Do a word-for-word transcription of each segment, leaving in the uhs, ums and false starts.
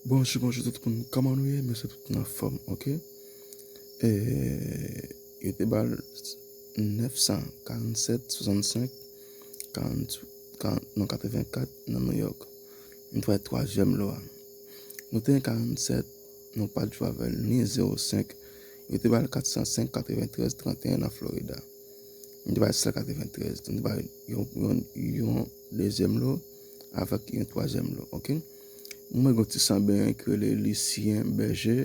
Bonjou, bonjou tout moun. Kòman nou ye? M swete tout moun anfòm, oke? E, yo te ba l nèf san karannsèt swasannsenk, karant, karant, non, katrevenkat nan New York. M te bay twazyèm lo a. Nou te gen karannsèt, nou pa t jwe avè l, ni zewo senk. Yo te ba l kat san senk, katreventrèz, tranteyen nan Florida. M te bay sèl katreventrèz. M te bay yon, yon, yon dezyèm lo avèk yon twazyèm lo, oke? Mwen gen yon ti sanben ki rele Lucien Berger.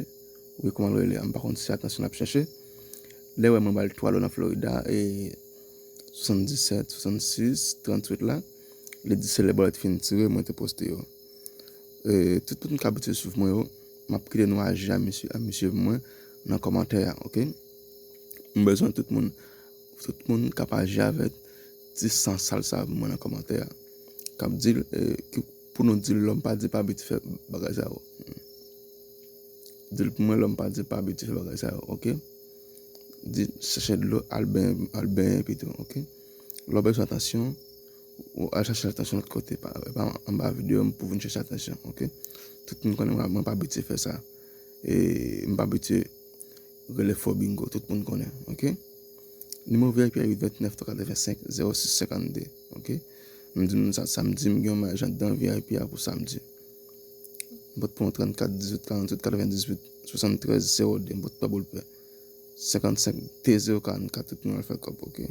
Wi, kòman l rele a? M pa konn si Atansyon l ap chèche. Lè wè mwen ba l twa lo nan Florida, e swasanndisèt, swasannsis, tranntuit la. Li di se lè bòlèt fin tire, mwen te poste yo. E, tout moun k abitye swiv mwen yo, m ap kite nou aji a misye, a misye mwen nan kòmantè a, oke? M bezwen tout moun, tout moun k ap aji avèk ti san sal sa pou mwen nan kòmantè a. K ap di l, e, ki, pou nou di l, lòm pa di pa abitye fè bagay sa yo. Di l pou mwen, lòm pa di pa abitye fè bagay sa yo, oke? Di chèche dlo, al benyen, al benyen pito, oke? Lè w bezwen Atansyon, ou al chèche Atansyon lòt kote, pa, pa anba videyo m pou vin chèche Atansyon, oke? Tout moun konnen mwen, mwen pa abitye fè sa. E m pa abitye rele fo bingo, tout moun konnen, oke? Nimewo V I P a uit vennèf twa katrevensenk zewo sis senkannde, oke? M di nou sa samdi, m gen yon maryaj anndan V I P a pou samdi. M pot pran trannkat dizuit karanntuit katrevendizuit swasanntrèz zewo de, m pot pran boul pè. Senkannsenk T zewo karannkat, tout moun al fè kòb, oke?